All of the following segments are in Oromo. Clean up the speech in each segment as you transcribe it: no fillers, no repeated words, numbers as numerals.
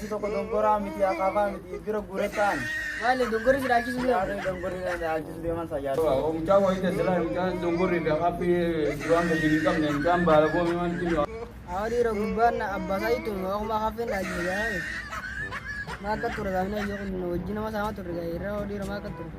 Jaarsi tokko dongoraa miti akaafaa miti bira guure ta'an. Maali dongorri si dhaalchisuu deema? Yaaduu dongorri dhaalchisuu deeman saa jaarsi. Mucaa wayii tasilaa mucaan dongorrii fi akaaffii duraan gadi hin qabne mucaan baala goomii waan jiru. Haa dhiira gurbaan abbaa isaa ittiin akkuma akaaffiin dhaalchise jaarsi. Maa akka ture gaafina iyyuu kun wajjin nama saamaa turre gaa irra dhiira maa akka ture.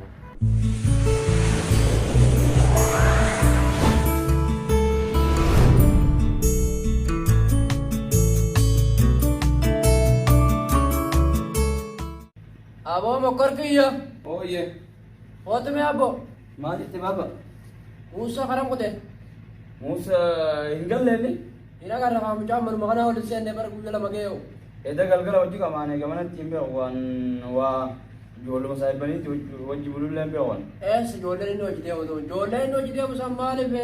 Aboo mokkor kiyya. Ooyye. Kootu mee abbo. Maal jette baaba? Muusaa karan kute. Muusa hin galle inni? Hin agarra kaa mucaan manuma kanaa waliin seenne bara guyya lama ga'e. Edda galgala hojii qamaane gamanatti hin beeku waan waa ijoolluma saahibbaniitti wajji bulullee hin beeku waan. Eessa ijoolleen inni hojii deemu ta'u? Ijoolleen inni hojii deemu san maaliif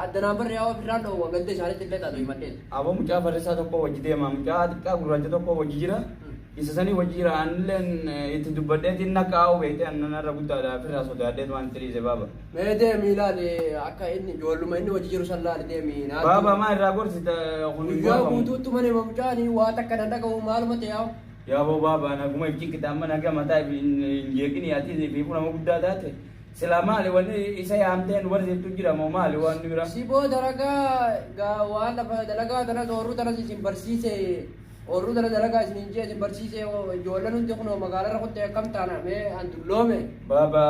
addanaan barri yaa ofirraan dhoowwa ganda isaaniitti illee taatu himadheen. Aboo mucaa farrisaa tokko wajji deema mucaa xiqqaa gurraacha tokko wajji jira. Isa sanii wajji jira anilleen itti dubbadheetiin nakka haa'u beektee annan irra guddaadha ofirraa sodaadheet waan itti dhiise baaba. Mee deemi ilaali akka inni ijoolluma inni hojii jiru san laali deemi. Baaba maa irraa gorsita kun hin Guyyaa gorfamu. guutuutti mana mucaani waa takka nan dhaga'u maaluma ta'e yaa. Yaa boo baaba naguma if cinqita amma naga mataa if hin jeeqini ati fi nama guddaa taate. Silaa maali wanni isa yaamtee nu barsiiftu jira moo maali waan bira? Si booda ragaa gaa waan lafa dalagaa tanas oorruu tanas isin barsiise oorruu tana dalagaa isin hin jee isin barsiise ijoolleen hundi kunoo magaalarra kuttee akkam taana mee an dulloome. Baaba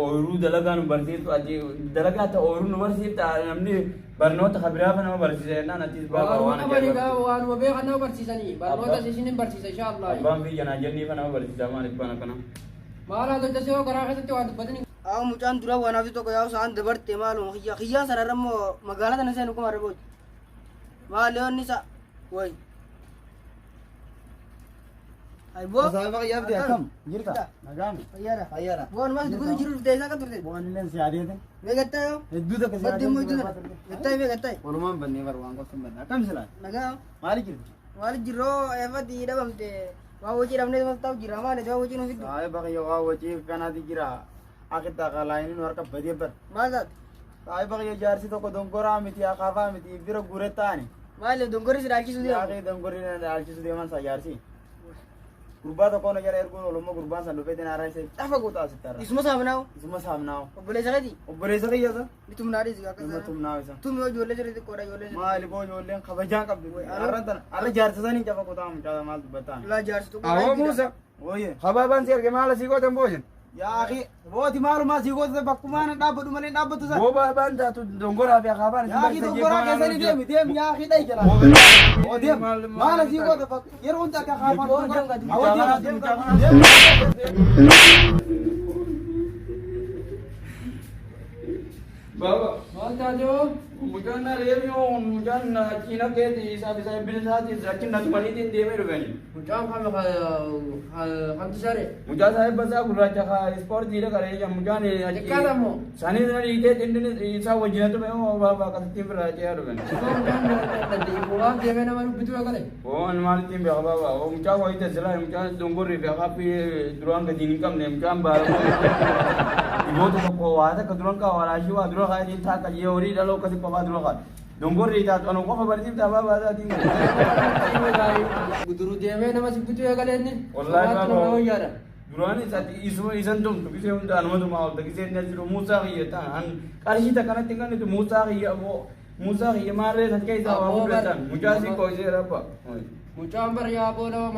ooyiruu dalagaa nu barsiiftu ati dalagaa ta ooyiruu nu barsiifta namni barnoota kabiraa fa nama barsiisa jennaan atis baaba Waanuma waan qabanii gaa ajaa'ibaati. waanuma beekan nama barsiisanii barnoota isin hin barsiisa insha Allah. Abbaan biyya naa jennii fa nama barsiisa maaliif bana kana. Maal haa tolchasee hoo garaa keessatti waan dubbatanii. Haa mucaan dura waan hafti tokko yaa'u sa'aan dabarte maaluma kiyyaa kiyyaan sanarra immoo magaalaa tana seenu kuma arbooti. Maali yoonni isa wayi. Ayboo. Saahiba kiyyaaf akkam jirta? Nagaami. Fayyaadha. Fayyaadha. Boon maas dubbatu jiru dhuftee isaa kan turte. Waan illeen si yaadeetin. Mee gattaa yoo. Hedduu takka si Baddi immoo yaadeetin. iddoo tana. Gattaa mee gattaa. Walumaan bannee bar waan qofti hin banne. Akkam silaa? Nagaa. Maali jirti? Maali jirroo eeffatti dhabamte. Waa hojii dhabnee mas ta'u jira maali waa hojii nu fiddu. Saahiba kiyya waa wajii kanaati jira. Akitta kalaayini nu harka badee bar. Maal taate? Saahiba kiyya jaarsi tokko dongoraa miti akaafaa miti bira guure ta'ani. Maali dongorri si dhaalchisuu deema? Yaaqii dongorri na dhaalchisuu deeman saa jaarsi. Gurbaa tokko na jala erguun oolummaa gurbaan san dhufee dinaaraa isa cafa guutaa sitti har'a. Isuma saamnaawu. Isuma saamnaawu. Obboleessa keeti. Obboleessa kiyya isa. Ni tumnaa dhiisi akka Nama tumnaawu isa. Tumi yoo ijoollee sirrii xiqqoodha ijoollee sirrii. Maali boo ijoolleen kabajaa qabdu. Har'a tana har'a jaarsa sanii cafa guutaa mucaa maal dubbataan. Laa jaarsi tokko. Awoo Muusa. Ooyye. Habaabaan si arge maala sii gootan boojan? Yaa akhi booti maalumaa sii gootee bakkumaa na dhaabbadhu malee hin dhaabbatu san. Boo baabaan taatu dongoraa fi akaabaan Yaa akhi dongoraa keessanii deemi deemi yaa akhi dhayi jalaa. Oo deemi maala sii goota bakka yeroo hunda akka akaafaan dongoraa. Awoo deemi deemi deemi. Baaba. Maal taate hoo? Mucaan na reebi hoo mucaan achiin akka isaaf isa ebbina isaatiin achiin na tumaniitiin deemee dhufani. Mucaan kam kamti sare? Mucaa saahiba isaa gurraacha ka ispoortiidha qaree jira mucaan achi. Xiqqaadha moo? Sanii na dhiitee xindini isaa wajjin na tume hoo baaba akkasittiin biraa ce'aa dhufani. Waan deemee nama dubbituu eegale. Waan maalittiin beeka baaba hoo mucaa wayii tasilaa mucaan dongorrii fi akaaffii duraan gadi hin qabne mucaan baala dhiboota tokko waa takka duran kaa walaashii waa dura kaatiin taakka jee horii dhaloo akkasi qofaa dura kaa dongorrii taatu anu qofa barsiifta baaba isaatiin. Guduruu deemee nama sibbituu eegale inni. Wallaahi Sobaatti baaba. nama wayyaadha. Duraan ati isuma isan tumtu gisee hunda anuma tumaa oolta gisee inni as jiru Muusaa kiyya ta'an an qarshii takkanatti hin kennitu Muusaa kiyya aboo Muusaa kiyya maarree san keessaa waa Aboo bar- fudhatan mucaa si qoosee rabba. Mucaan bar yaaboo nama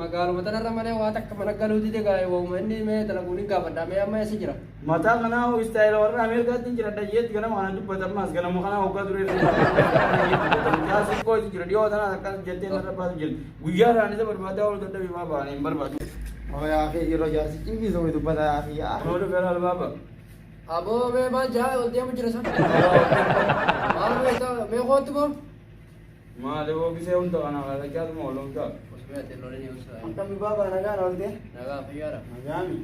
magaaluma tanarra malee waa takka mana galuu dide gaa waa'uma inni mee dalaguun hin gaafadha mee amma eessa jira? Mataa kanaa hoo istaayila warra Ameerikaatti jira dhayyeetti ganama kana dubbata ammaas ganama kanaa hoggaa duree mucaa si qoosee jira dhiyoo tanaa akkas jettee narra baasu jira guyyaa irraan isa barbaadaa oolu dadhabe maa ba'an hin barbaadu. Oo yaa akhi yeroo jaarsi cimmiisa wayi dubbata yaa akhi yaa akhi. Noo dhufeera albaaba. Aboo mee maal jaa ol deemu jira san? Maal mee mee kootti boo? Maali hoo gisee hunda kana kaasachaa oolu mucaa. Akkami baaba nagaan oolte? Nagaa fayyaadha. Nagaami.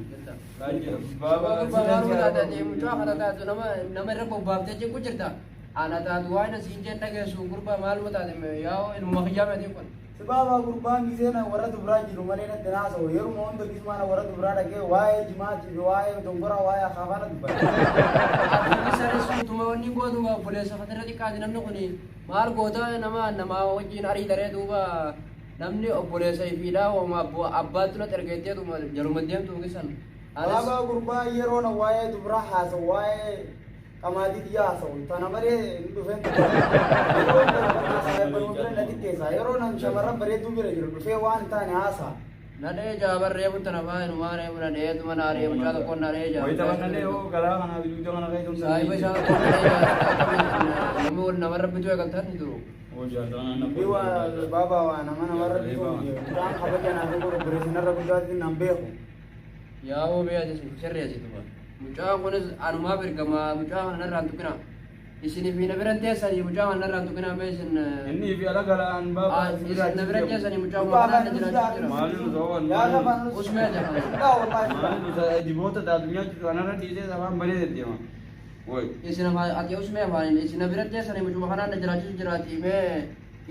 Baaba Mucaa kana taatu nama irra bobbaaftee cinqu jirta. Ana taatu waan asiin jeen dhageessu gurbaa maaluma taate yaa'oo ilmuma kiyyaa meetiin kun. Si baaba gurbaan gisee na warra dubaraa jiru malee natti naasa'u yeruma hunda gisuma na warra dubaraa dhagee waa'ee jimaatii fi waa'ee dongoraa waa'ee akaafaa na dubbata. Ati saree suutuma wanni gootu obboleessa fatirra xiqqaati namni kun maal goota nama namaa wajjin arii daree duuba Namni obboleessa ifiidhaa wama abbaatti natti ergeetteetuma jaluma deemtu kisan. Anis Baabaa gurbaa yeroo na waa'ee dubraa haasa'u waa'ee qamaatii xiyyaa haasa'u tana malee hin dhufeen yeroo hunda bira na xiqqeessa yeroo nan shamarran bareedduu bira jiru dhufee waan hin taane haasa'a. Nadhee jaabar reefu tana faa inumaa reefu nadheetuma naa reefu mucaa tokkoon na dhee Wayita kana hoo galaa kana biduuta kana keessa Saahiba isaa tokkoon na dhee jaa namni wal namarra bituu eegaltan ni turu. Oo jaarsa kana Dubbii waa baabaa waa nama namarra bituu mucaan kabaja naaf godhu obboleessinarra guddaatiin nan beeku. Yaa'oo bee ati sirreessituma. Mucaan kunis anumaaf ergama mucaa kana narraan tuqina. Isin fi na biran teessanii mucaa kana narraan tuqina mee isin Inni fi ala galaan baabaa isin na biran teessanii mucaa kana narra jiraachuu jira. Maali nu ta'uu Yaa afaan nus. Usmee jedhama. Yaa wallaahi. Maali nu diboota addunyaa jiru kanarra dhiisee afaan balee deddeema. Woy. Isin afaan ati usmee afaan isin na biran teessanii mucuma kanaan na jiraachuu jiraati mee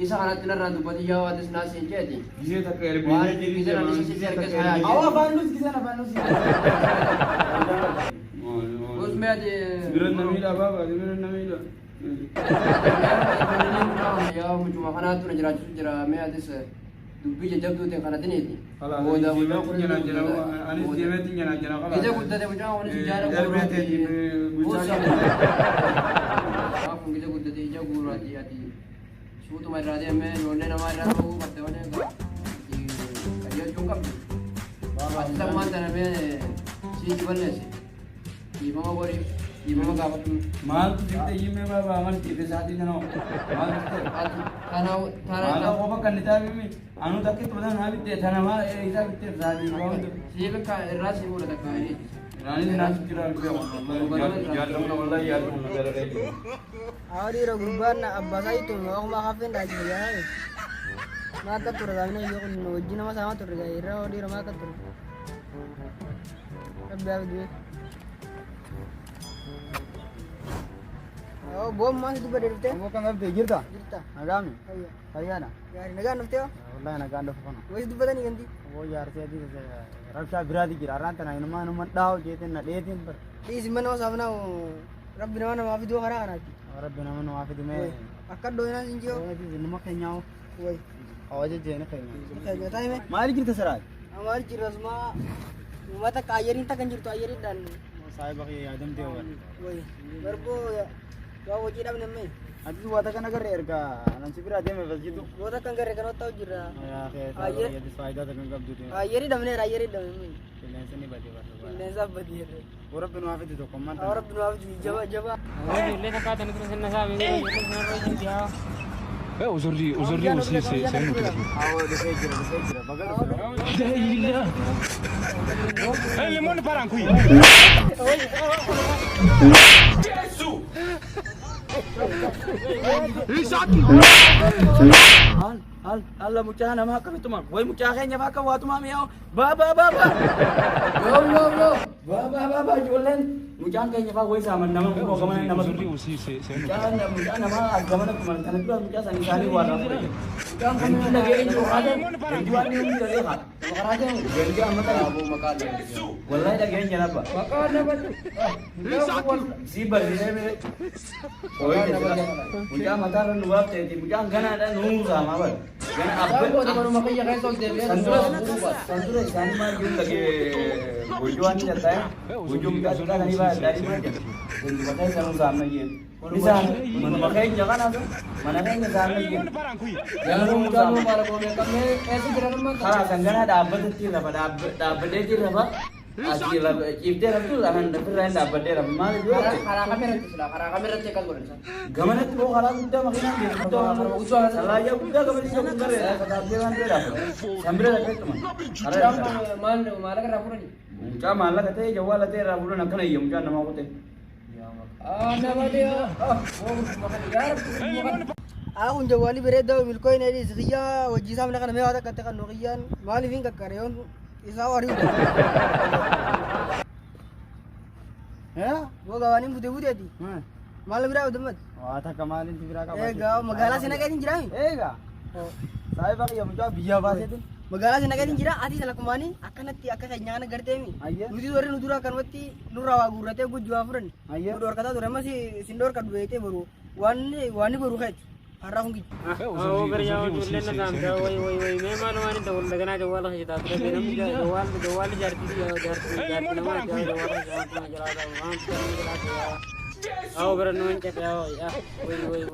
isa kanatti narraan dubbati yaa atis naa siin jeeti. Gisee takka Waan erbiisee jiru gisee deema. isa Gisee erga takka isaa erbiisee. Awwa afaan nus giseen afaan nus. Usmee ati. Sibira namiidha baabaa sibira namiidha. Yaa mucuma kanaatu na jiraachisu jira mee atis dubbii jajjabduu ta'e kana diniiti. Booda mucaan kun Anis deemeetti jana jana qaba. Ija guddate mucaan kunis ijaara Darbee teeti bulchaa Kun ija guddate ija guuraati ati suutuma irraa deemee ijoollee namaa irraa ta'uu qabda malee qajeelchuu qabdu. Ati sammaan tana mee siiti balleesse. Dhiifama godhiif dhiifama gaafadhu. Maaltu sitti himee baabaa amantii fi sa'aatii sana maaltu ta'e? Ati tana tana Maal qofa kan isaa mimi anu takki turan haa bitte tana maa isaa bitte sa'aatii waan siif irraa si fuudha takka. Raanis naas jira jaallamna wallahi jaallamna gara gara. Awwa dhiira gurbaan abbaa isaa ittiin akkuma hafeen dhaajii yaa maa akka ture gaafina yoo kun wajjin nama saamaa turre gaa irra dhiira maa akka ture. Rabbi haa fiduu. Awwa boon maal dubba deebiftee? Ammoo kan qabdee jirta? Jirta. Nagaami? Fayyaa. Fayyaadha. Gaarii nagaan dhuftee hoo? Wallahi nagaan dhufu kana. Wayis dubbatanii ganti? Obbo jaartii adii rabshaa biraati jira. Har'aan tana inumaa inumaan dhaa'u jeetiin na dheetiin bara. Dhiisi mana nama saafnaa rabbi nama namaa fiduu karaa kanaati. Rabbi nama nu haa fidumee. Akka dhooyinaan sin jiyoo. Numa keenyaa Way. hawaja jeena keenya. Keenya taa'ime. Maali jirta siraati? Amaal jirra asumaa uummata akka ayyeriin takka hin jirtu ayyeriidhaan. Saahiba kiyya yaadamtee waan. Way. Barboo waa hojii dhabne ammee. Atis waa takka nagarre erga nansi biraa deeme bas jitu. Goota kan garee kan ta'u jirra. Yaa kee saahiba kiyya faayidaa takka hin qabdu. Ayyerii dhabneera ayyerii dhabne ammee. Qilleensi ni bade bara. Qilleensaaf badeerre. Rabbi nu haa fidu tokko ammaan Awwa rabbi nu haa fidu jaba jaba. Aujourd'hui, aujourd'hui aussi, c'est un autre jour. Awwa dhufee jira dhufee jira baga dhufe. Le monde part en couille. Al al alla mucaa namaa akkamittuma way mucaa keenya faa akka waatumaa mi'aawu baa baa baa baa. Yoom yoom yoom. Baa baa baa baa ijoolleen mucaan keenya faa way saaman nama kunoo gamana nama Aujourd'hui aussi, c'est un autre Mucaan mucaa namaa as gamana tuman kana dura mucaa san isaanii waa irraa fudhate. Mucaan kun dhagee jiru haadha gandi waan inni hundi dhagee haadha. Maqaa deemu. Gandi amma kana Aboo maqaa deemu. wallahi dhageen jalabba. Maqaa nama. Si barsiisee bire. Mucaa mataarra nu baafteeti mucaan ganaadha nuu saamaa bara. Gana Goota abbaa manuma kiyya keessa ol deebi'ee Sandura sandura isaanii maal jiru dhagee gochuu waan jaltaa gochuu mucaa xiqqaa sanii baa daadhii maal jedhu ganduma keessa nuu saamna jeen. Isaan manuma keenya kanaaf mana keenya saamna jeen. monde part en couille. Yeroo mucaan maala goonee qabnee eessa jiran ammaan Karaa kan ganaa dhaabbatetti lafa dhaabbateetti lafa asii lafa ciiftee raftu anan ofirraa hin dhaabbadhee rafa maal yoo ta'e karaa kamirratti silaa karaa kamirratti akkas godhan isaan. gamanatti boo karaa guddaa makiinaan deemu guddaa salaayyaa guddaa gamanatti guddaa dhaabbee waan ta'e dhaabbata san bira dhaqeetuma karaa Mucaan maal maallaqa irraa fuudhani? mucaa maallaqa ta'e jawwaala ta'e irraa fuudhan akkana iyya mucaan namaa kute. Nama dhiyaa. Kun jawwaalli bareedaa milkooyin edis xiyyaa hojii isaa mana kana mee waa takka ta'e kan xiyyaan maaliif hin qaqqare yoon isaa horii boo gabaaniin bute buteeti maal biraa odummati Waa takka maaliin si biraa qaba? egaa magaalaa si naqeetiin jiraami Egaa. Saahiba kiyya mucaa biyyaa baaseetiin. Magaalaa si naqeetiin jira ati sana kumaanii akkanatti akka keenyaa kana garteemi Ayyee. nuti warri nu dura akkanumatti nurraa waa guurratee gujjuu waa furan Ayyee. nu dhorkataa ture amma sin dhorka dubeetee boru waan waan boru keeti. Har'a kun kiyya. Oo gara yaa ijoolleen na saamtaa wayi wayi wayi mee maalumaan hin ta'u daganaa jawwaala keessa ture namni jawwaala jawwaala jaartii jaartii jaartii namaa jawwaala keessa jiraata waan jiraata. Awo bara nuun cabe awo wayi wayi.